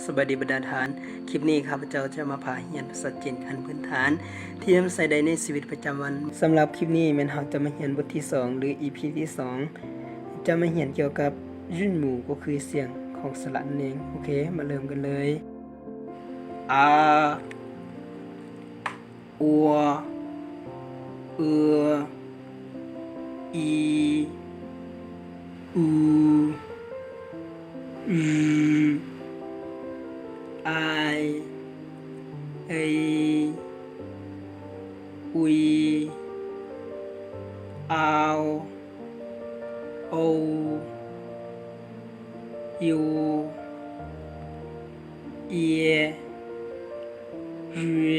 ສະບາຍດີບັນດາທ່ານ, ຄລິບນີ້ຂ້າພະເຈົ້າຈະມາພາຮຽນພາສາຈີນຂັ້ນພື້ນຖານ ທີ່ນຳໃຊ້ໄດ້ໃນຊີວິດປະຈຳວັນ. ສຳລັບຄລິບນີ້ແມ່ນເຮົາຈະມາຮຽນບົດທີສອງ ຫຼື ອີພີທີສອງ ຈະມາຮຽນກ່ຽວກັບ 韻母 ກໍຄືສຽງຂອງສະຫຼະນັ້ນເອງ. ໂອເຄ ມາເລີ່ມກັນເລີຍ. ອາ ອັວ ເອີ ອີ ອູ ອື ອາຍ ເອີຍ ອຸຍ ອາວ ໂອ ອິວ ເອຍ ເຢ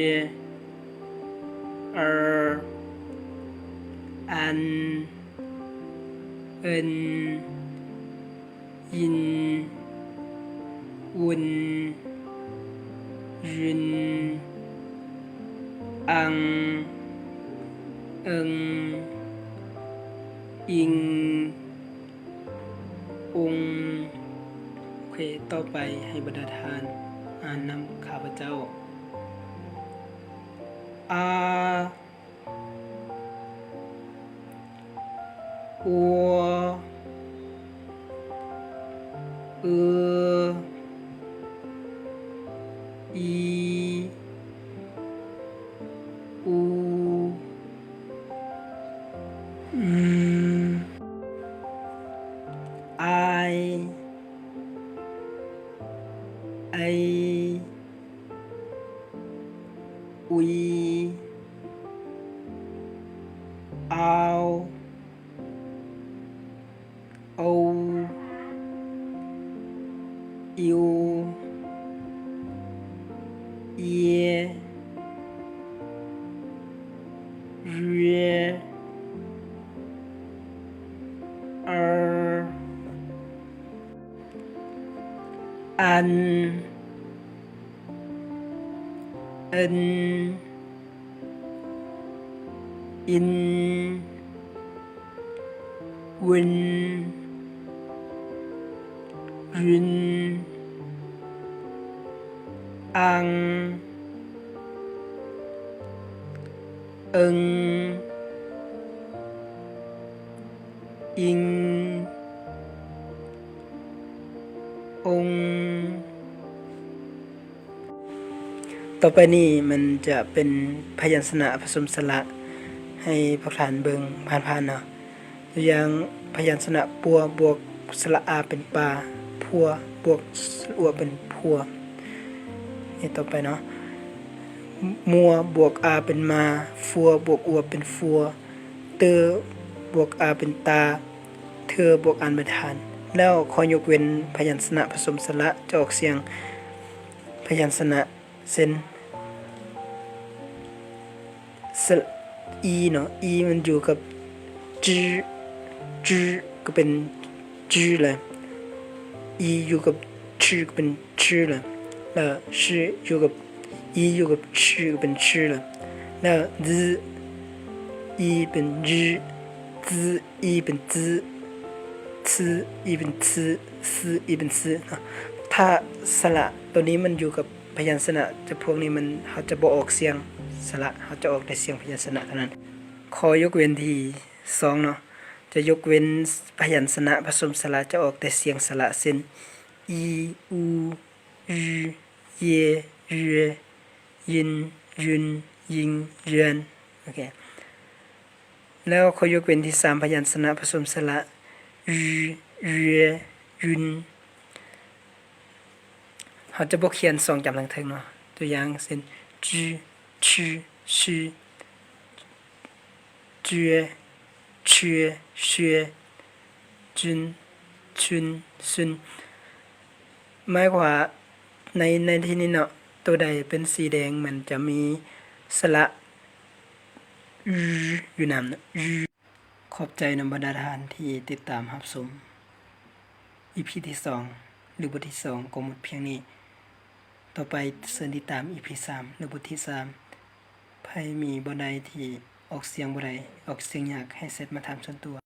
ຍ ເອີ ອັນ ເອິນ ຢິນ ອຸນ ຢືນ ອັງ ເອີງ ອິງ ອົງ. ໂອເຄ ຕໍ່ໄປໃຫ້ບັນດາທ່ານອ່ານນຳຂ້າພະເຈົ້າ. ອາ ອັວ ເອີ ອີ ອູ ອື ອາຍ ເອີຍ ອຸຍ ອາວ ໂອ ອິວ ເອຍ ເຢຍ ເອີ ອັນ ເອິນ ອິນ ວຶນ ຢືນ ອັງ ເອີງ ອິງ ອົງ. ຕໍ່ໄປນີ້ມັນຈະເປັນພະຍັນຊະນະປະສົມສະຫຼະ ໃຫ້ພວກທ່ານເບິ່ງຜ່ານໆເນາະ. ຕົວຢ່າງ ພະຍັນຊະນະປົວບວກສະຫຼະອາເປັນປາ, ພົວບວກສະຫຼະອົວເປັນຜົວ. ນີ້ຕໍ່ໄປເນາະ, ມົວບວກອາເປັນມາ, ຟັວບວກອົວເປັນຟັວ, ເຕີບວກອາເປັນຕາ, ເທີບວກອາເປັນທານ. ແລ້ວຂໍ້ຍົກເວັ້ນພະຍັນຊະນະປະສົມສະຫຼະຈະອອກສຽງພະຍັນຊະນະ ເຊັ່ນ ສະ ອີເນາະ, ອີມັນຢູ່ກັບ ຈື ຈື ກໍເປັນ ຈື ແລ້ວ, ອີຢູ່ກັບ ຊື ກໍເປັນ ຊື ແລ້ວ, ແລ້ວ ຊື ຢູ່ກັບ ອີຢູ່ກັບ ຊື ກໍເປັນ ຊື ແລ້ວ, ແລ້ວ ດ ອີເປັນ ຍື, ດ ອີເປັນ ຈື, ຊື ອີເປັນ ຊື, ຊື ອີເປັນ ຊື ເນາະ. ຖ້າສະຫຼະໂຕນີ້ມັນຢູ່ກັບ ພະຍັນຊະນະຈຳພວກນີ້ມັນ ເຮົາຈະບໍ່ອອກສຽງສະຫຼະ, ເຮົາຈະອອກແຕ່ສຽງພະຍັນຊະນະເທົ່ານັ້ນ. ຂໍ້ຍົກເວັ້ນທີສອງເນາະ, ຈະຍົກເວັ້ນພະຍັນຊະນະປະສົມສະຫຼະ ຈະອອກແຕ່ສຽງສະຫຼະ ເຊັ່ນ ອີ ອູ ຍື ເຢ ເຢຍ ຢິນ ຢືນ ຍິງ ເຢີນ. ໂອເຄ. ແລ້ວຂໍ້ຍົກເວັ້ນທີສາມ ພະຍັນຊະນະປະສົມສະຫຼະ ຍື ເຢຍ ຢືນ. ເຮົາຈະບໍ່ຂຽນສອງຈຳທາງເທິງເນາະ. ຕົວຢ່າງເຊັ່ນ ຈື ຊື ຊື ເຈືອ ເຊືອ ເຊືອ ຈຶນ ຊຶນ ຊຶນ. ໝາຍຄວາມວ່າໃນ ໃນທີ່ນີ້ເນາະ, ໂຕໃດເປັນສີແດງ ມັນຈະມີສະຫຼະ ຍື ຢູ່ນຳເນາະ, ຍື. ຂອບໃຈນຳບັນດາທ່ານທີ່ຕິດຕາມຮັບຊົມ ອີພີທີສອງ ຫຼື ບົດທີສອງ ກໍໝົດພຽງນີ້. ຕໍ່ໄປເຊີນຕິດຕາມ ອີພີສາມ ຫຼື ບົດທີສາມ. ໃຜມີບ່ອນໃດທີ່ອອກສຽງບໍ່ໄດ້, ອອກສຽງຍາກ, ໃຫ້ແຊັດມາຖາມສ່ວນຕົວ.